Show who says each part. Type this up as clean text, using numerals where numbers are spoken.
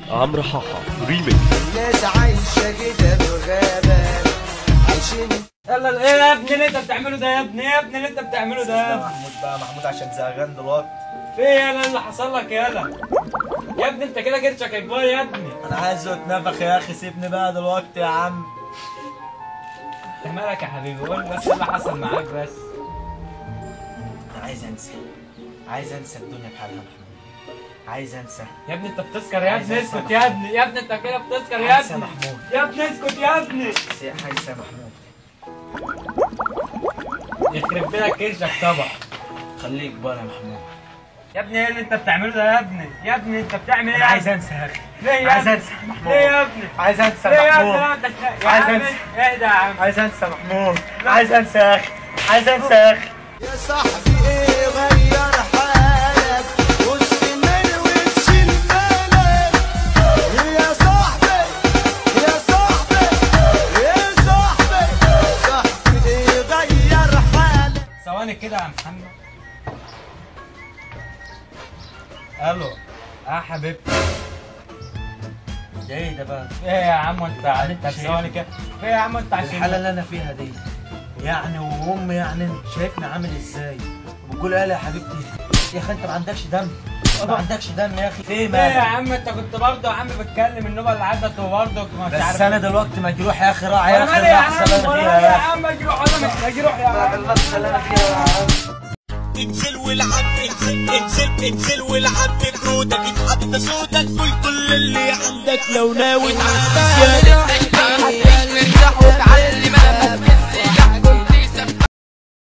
Speaker 1: عمرو حاحة ريميكس.
Speaker 2: الناس عايشة كده في غابة عايشين.
Speaker 3: يلا ايه يا ابني اللي انت بتعمله ده يا ابني؟ ايه يا ابني اللي انت بتعمله ده؟
Speaker 4: محمود بقى، محمود عشان زهقان دلوقتي.
Speaker 3: في ايه يالا اللي حصل لك يالا؟ يا ابني انت كده كرشك هيكبر يا ابني.
Speaker 4: انا عايز اتنفخ يا اخي، سيبني بقى دلوقتي يا عم.
Speaker 3: انت مالك يا حبيبي؟ قول بس ايه اللي حصل معاك بس.
Speaker 4: انا عايز انسى، عايز انسى الدنيا بحالها يا محمود، عايز انسى.
Speaker 3: يا ابني انت بتسكر يا ابني، اسكت يا ابني، يا ابني انت كده بتسكر يا ابني.
Speaker 4: محمود
Speaker 3: يا ابني اسكت يا ابني.
Speaker 4: عايز يا محمود.
Speaker 3: يخرب بيتك كرشك طبعا.
Speaker 4: خليك بره يا محمود.
Speaker 3: يا ابني ايه اللي انت بتعمله ده يا ابني؟ يا ابني انت بتعمل ايه؟
Speaker 4: عايز انسى يا اخي.
Speaker 3: ليه يا
Speaker 4: عايز انسى محمود.
Speaker 3: ليه يا ابني؟
Speaker 4: عايز انسى محمود.
Speaker 3: عايز انسى. اهدى يا عم.
Speaker 4: عايز انسى محمود، عايز انسى يا اخي، عايز انسى يا اخي.
Speaker 2: يا صاحبي ايه غير حالك وسط المال وش الملل. يا صاحبي يا صاحبي يا صاحبي صاحبي ايه غير حالك.
Speaker 3: ثواني كده يا محمد. الو اه حبيبتي.
Speaker 4: ده ايه ده بقى؟
Speaker 3: ايه يا عم انت ثواني كده. ايه يا عم انت عشان
Speaker 4: الحالة اللي انا فيها دي يعني، وامي يعني شايفني عامل ازاي وبتقول قال يا حبيبتي يا اخي انت ما عندكش دم، ما عندكش دم يا اخي. في مالك؟
Speaker 3: ايه يا عم انت كنت برضه يا عم بتكلم النوبة اللي عدت وبرضه مش عارف.
Speaker 4: بس انا دلوقتي مجروح يا اخي، راعي يا اخي اللحظة اللي انا فيها
Speaker 3: يا عم. مجروح ولا مش مجروح يا عم؟
Speaker 4: اللحظة اللي انا فيها يا عم.
Speaker 2: انزل والعب، انزل انزل انزل والعب بجرودك، اتحدى صوتك، قول كل اللي عندك لو ناوي تعدي.